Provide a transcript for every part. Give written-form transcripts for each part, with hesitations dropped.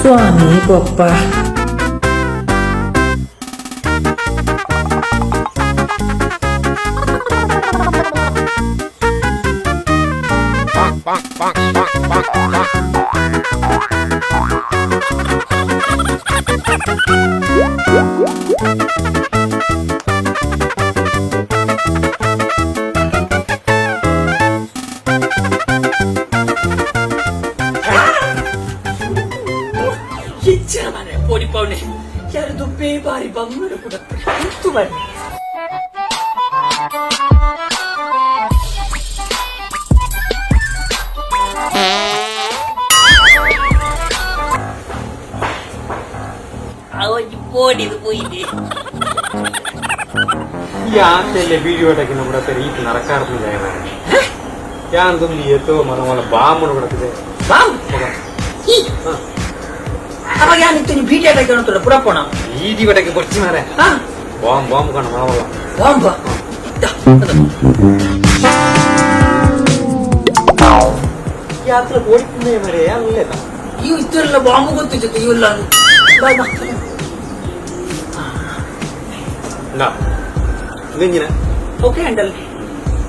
ಸ್ವಾಮಿ papa. ಇಚ್ಛೆ ಮನೆ ಪೋಡಿ ಪೌನೆ ಯಾರು ದುಬ್ಬೆ ಬಾರಿ ಬಂಗಡು ಕೂಡ ಇತ್ತು ಬನ್ನಿ. ಅವನಿಗೆ ಪೋಡಿದು ಪೋಯಿದೆ. ಈ ಆಂತೆಲ್ಲ ವಿಡಿಯೋ ಟಕಿನ ಕೂಡ ಸರಿ ಈತ ನರಕಾರ್ಪು ಜಾಯ. ಯಾನ್ ತುಂಬಿ ಏತೋ ಮಲ ಮಲ ಬಾಂಬ್ ಕೊಡತಿದೆ. ಬಾಂಬ್ ಈ ಅವಾಗ ಯಾನಿತ್ತು ನೀ ಭೀಟಿ ಆಟ ಕೇಳುತ್ತಲ್ಲ ಪುರಪ್ಪಣ. ಈದಿ ಬಟಕ್ಕೆ ಬೊಚ್ಚಿ ಮಾರೆ. ಹಾ. ಬಾಂಬ್ ಬಾಂಬ್ ಕಣ ಮಲ ಮಲ. ಬಾಂಬ್. ಯಾತ್ರ ಓಡಿತಿದ್ದೆ ಮಾರೆ ಯಾನ್ ಉಲ್ಲೇತ. ಇವು ಇಷ್ಟೆಲ್ಲ ಬಾಂಬ್ ಗೊತ್ತಿತ್ತು ಇವೆಲ್ಲ ಬಾ ಬಾ. ನಾ ಇಂಜಿನ. Okay handle.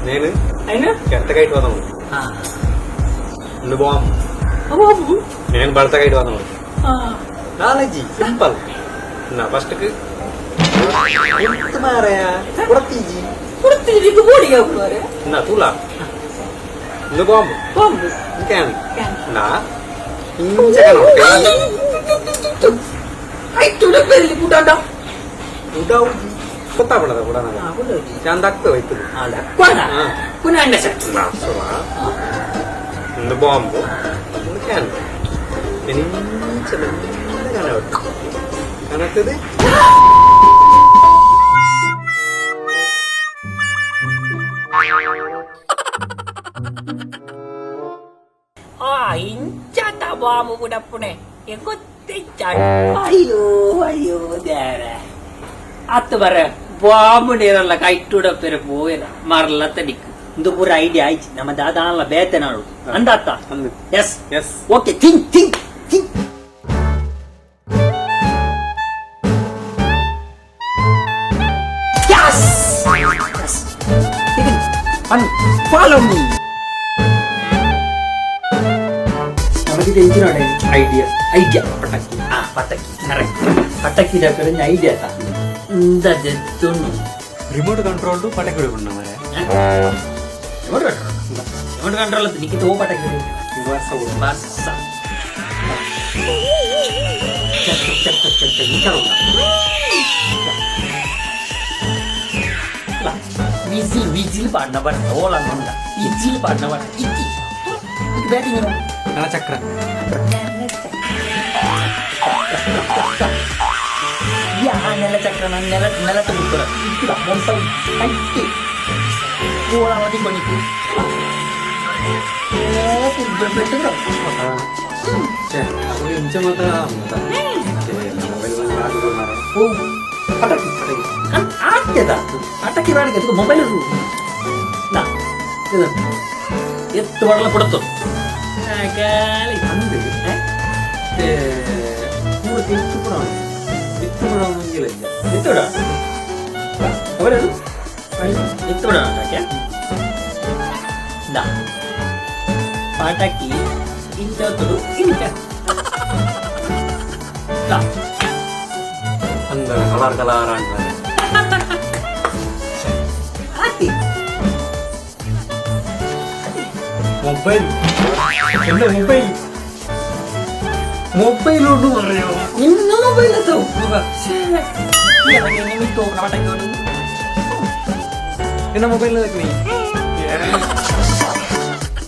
నేను అయినా ఎత్తకైట్ వదము. నువ్వు బాంబ్. బాబు. నేను భర్తకైట్ వదము. Knowledge simple. నా ఫస్ట్ కు మారాయా కుడతీజీ. ಕುಡ್ತಿದ್ದು ಬೋಡಿಗೆ ಹೋಗುವರೆ. నా తూలా నువ్వు బాంబు. ಬಾಂಬ್. ఇంకేం నా ఇంచకన ಆಯ್ತು ಬೆಲ್ಲಿ ಪುಟಾಟ. ಉಡಾವು ಗೊತ್ತಾಗ್ಬಿಡದ ಕೂಡ ನನಗೆ ಚಂದ ಆಗ್ತದೆ ಇತ್ತು. ಪುನಃ ಅಂಡ ಸರ್. ಒಂದು ಬಾಂಬು ಒಂದು can ಇಂಚ ಮೆಲ್ಲಗೆ ಕಾಣುತ್ತದೆ. ಆ ಇಂಚಾತ ಬಾಂಬು ಪುಡಪ್ಪುಣೆ ಗೊತ್ತಿಚ್ಚ. ಅಯ್ಯೋ ಅಯ್ಯೋ ದೇವ್ರೆ, ಅತ್ತು ಬರ ಬಾಂಬು ನೀರಲ್ಲ ಕೈಟುಡಪ್ಪೆರೆ ಪೋಯೆನ ಮರಲ ತಡಿಕ್ ಇಂದು ಪೂರ ಐಡಿಯಾ ಆಯ್ತು. ನಮ್ಮ ದಾದ ಅಲ್ಲ ಬೇತೆ ನಾಳು ಅಂದಾತ. ಅಂದು. Yes. Yes. Okay, think think think. Yes yes. Follow me. ನಮಗಿದೆ engine idea. Idea. ಪಟಾಕಿ. ಆ ಪಟಾಕಿ ಕರೆಕ್ಟ್. ಪಟಾಕಿ ಡಾಕ್ಟರ್ ಐಡಿಯಾ ತಾ ಇಂದದೆತ್ತುಂಡು. ರಿಮೋಟ್ ಕಂಟ್ರೋಲ್ ಪಟಾಕಿ ಹೊಡ್ಕೊಂಡು ಮಾರೆ. ರಿಮೋಟ್ ಕಂಟ್ರೋಲ್, ರಿಮೋಟ್ ಕಂಟ್ರೋಲ್ ಅಂತ ನಿಕ್ಕಿತ. ಓ ಪಟಾಕಿ ವರ್ಷ. ಬಸ್ಸ. ವಿಸಿಲ್ ವಿಸಿಲ್ ಪಾಡ್ನ ಬರ್ತ ಓಲ ಮಂದ ವಿಸಿಲ್ ಪಾಡ್ನ ಬರ್ತ ಇತ್ತಿ ಬ್ಯಾಟಿಂಗ್. ಚಕ್ರ. ಯಾ ನೆಲ ಚಕ್ರ ನನ್ನ ನೆಲ ನೆಲಟ ಬಿಡ್ತಾರ ಇತ್ತಿರ ಮೊಂಟ ಕಟ್ಟಿ ಓಳ ಅವಧಿ ಕೊನಿಕು ಬೆಟ್ಟದ್ರ. ಇಂಚ ಮಾತ ಮೊಬೈಲ್. ಓ ಪಟಾಕಿ ಆಗ್ತದ ಪಟಾಕಿ ಬೇಡ ಮೊಬೈಲ್ ನಾ ಎತ್ತು ಬರಲ ಕೊಡ್ತು. ಅಂದು ಪೂರ್ತಿ ಇತ್ತು ಕೂಡ ಇತ್ತು ಕೂಡ ಒಂದಿಲ್ಲ. ಎತ್ತು ಬಿಡ ಅವರೇನು ಎತ್ತು ಬಿಡ ಯಾಕೆ ದಾ ಪಟಾಕಿ ಇಂಚ ಇಂಚ ದಾ. ಅಂದ ಕಲರ್ ಕಲರ್ ಅಂತಾರೆ. ಆತಿ. ಮೊಬೈಲ್ ಎಂತ ಮೊಬೈಲ್ ಮೊಬೈಲ್ ಉಂಟು ಮರೆಯೋ. ನಿನ್ನ ಮೊಬೈಲ್ ಅದು ನಿಮಿತ್ತು ಪಟಾಕಿ ಹೊಡೆದು. ಎನ್ನ ಮೊಬೈಲ್ ನೀ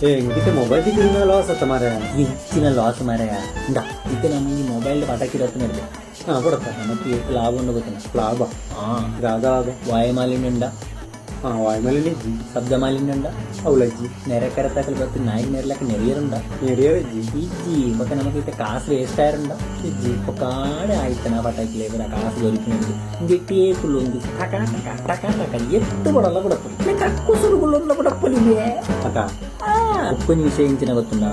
ಏ ಇಂಗಿತ ಮೊಬೈಲ್ ದಿಕ್ಕಿನ ಲಾಸ್ ಅತ್ತ ಮಾರೆ. ಹೆಚ್ಚಿನ ಲಾಸ್ ಮಾರಾಯ. ಇಂದ ಇತ್ತೆ ನಮ್ಮ ಈ ಮೊಬೈಲ್ ಪಟಾಕಿ ರತ್ನ ಇದೆ. ಹಾ ಕೊಡತ್ತ. ನಮಕ್ ಏತ್ ಲಾಭ ಉಂಡು ಗೊತ್ತಿನ? ಲಾಭ? ಹಾ. ದಾದ ಲಾಭ? ವಾಯು ಮಾಲಿನ್ಯ ಉಂಡ? ಹಾ ವಾಯುಮಾಲಿನ್ಯ ಇಜ್ಜಿ. ಶಬ್ದ ಮಾಲಿನ್ಯ ಉಂಡ? ಅವಲಜ್ಜಿ. ನೆರೆ ಕರೆತಾಕಲ್ ಬತ್ತು ನಾಯಿ ನೆರ್ಲಕ್ಕ ನೆರಿಯರುಂಡ? ನೆರಿಯರಜ್ಜಿ. ಇಜ್ಜಿ. ಬೊಕ ನಮಕ್ ಇತ್ತೆ ಕಾಸು ವೇಸ್ಟ್ ಆಯರುಂಡ? ಇಜ್ಜಿ. ಬೊಕಾಡೆ ಆಯ್ತನ ಪಟಾಕಿ ಲೇಬರ ಕಾಸು ದೊರಿಪಿನಂದು ಇಂದು ಟೇಪುಲು ಒಂದು ಟಕ ಟಕ ಟಕ ಟಕ ಎತ್ತು ಬಡಲ್ಲ ಕೊಡಪ್ಪಲಿ ಕಕ್ಕುಸುರುಗುಲ್ಲೊಂದು ಕೊಡಪ್ಪಲಿಗೆ. ಅತ್ತ. ಆ ಬೊಕ್ಕೊಂಜಿ ವಿಷಯ ಇಂಚಿನ ಗೊತ್ತುಂಡ?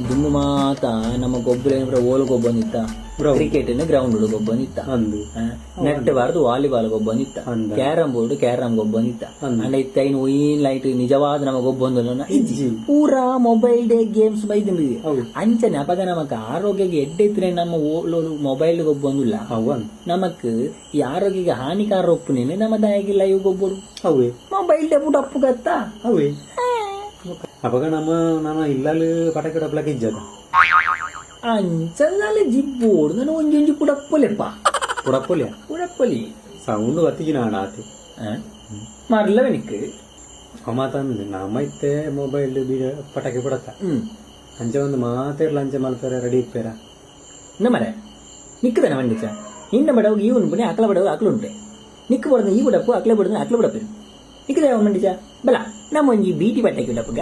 ದುಂಬು ಮಾತ ನಮ್ಮ ಗೊಬ್ಬುಲೇನ್ ಪೂರ ಓಲು ಗೊಬ್ಬೊಂದಿತ್ತ? Ground. Cricket ground ಗೊಬ್ಬೊಂದಿತ್ತ. ಅಂದು. ನೆಟ್ ಬಾರ್ದು ವಾಲಿಬಾಲ್ ಗೊಬ್ಬೊಂದಿತ್ತ. ಅಂದ. ಕ್ಯಾರಂ ಬೋರ್ಡ್ ಕ್ಯಾರಂ ಗೊಬ್ಬೊಂದಿತ್ತ. ಅಂದ್. ಅಂಡ ಇತ್ತ ಐನ್ ಒಯಿನ್ ಲೈಟ್ ನಿಜವಾದ ನಮ್ಮ ಗೊಬ್ಬೊಂದುಲ್ಲ? ಇಜ್ಜಿ. ಪೂರಾ ಮೊಬೈಲ್ ಡೇ ಗೇಮ್ಸ್ ಬೈದುಂಡು. ಅವು. ಅಂಚನೆ ಅಪಗ ನಮಕ್ ಆರೋಗ್ಯಕ್ಕೆ ಎಡ್ಡೆ ಇತ್ತಿನ ನಮ್ಮ ಓಲೋಲು ಮೊಬೈಲ್ ಗೊಬ್ಬೊಂದುಲ್ಲ. ಅವನ್. ನಮಕ್ ಈ ಆರೋಗ್ಯಕ್ಕೆ ಹಾನಿಕಾರ ಒಪ್ಪುನೇನೆ ನಮ್ಮ ದಾಯಿಗೆ ಲೈವ್ ಗೊಬ್ಬರು ಅವೇ. ಮೊಬೈಲ್ ಡೆ ಪುಡಪ್ಪು ಗತ್ತಾ. ಅವೇ. ಅಪಗ ನಮ್ಮ ನಮ್ಮ ಇಲ್ಲಲ್ ಪಟಾಕಿ ಡಬ್ಲಕ್ಕೆ ಇಜ್ಜದ. ಅಂಚನಾಲೆ ಜಿಬ್ಬೋಡು ನಾನು ಒಂಜಿ ಒಂಜಿ ಪುಡಪ್ಪಲೆಪ್ಪ. ಪುಡಪ್ಪೊಲಿಯ? ಪುಡಪ್ಪಲಿ. ಸೌಂಡ್ ಬತ್ತಿಜಿ ನಾಡ ಆತೆ. ಮರ್ಲವೆನಿಕ್. ಅವ ಮಾತಂದು ನಮ್ಮ ಇತ್ತೆ ಮೊಬೈಲ್ ಬೀಡ ಪಟಾಕಿ ಪುಡತ್ತ. ಅಂಚೆ ಒಂದು ಮಾತೆರ್ಲ ಅಂಚೆ ಮಲ್ಪೆರ ರೆಡಿ ಇಪ್ಪೆರ. ಮರೆ ನಿಕ್ಕದನ ಮಂಡಿಚ ನಿನ್ನ ಬಡವು ಈ ಉಂಪುನೆ, ಅಕಲ ಬಡವು ಅಕಲು ಉಂಟೆ. ನಿಕ್ಕ ಬಡದ ಈ ಬುಡಪ್ಪು, ಅಕಲ ಬಡದ ಅಕಲ ಬಡಪ್ಪು. ನಿಕ್ಕದ ಯಾವ ಮಂಡಿಚ ಬಲ ನಮ್ಮ ಒಂಜಿ ಬೀಟಿ ಪಟ್ಟಕ್ಕೆ ಉಡಪ್ಪುಗ.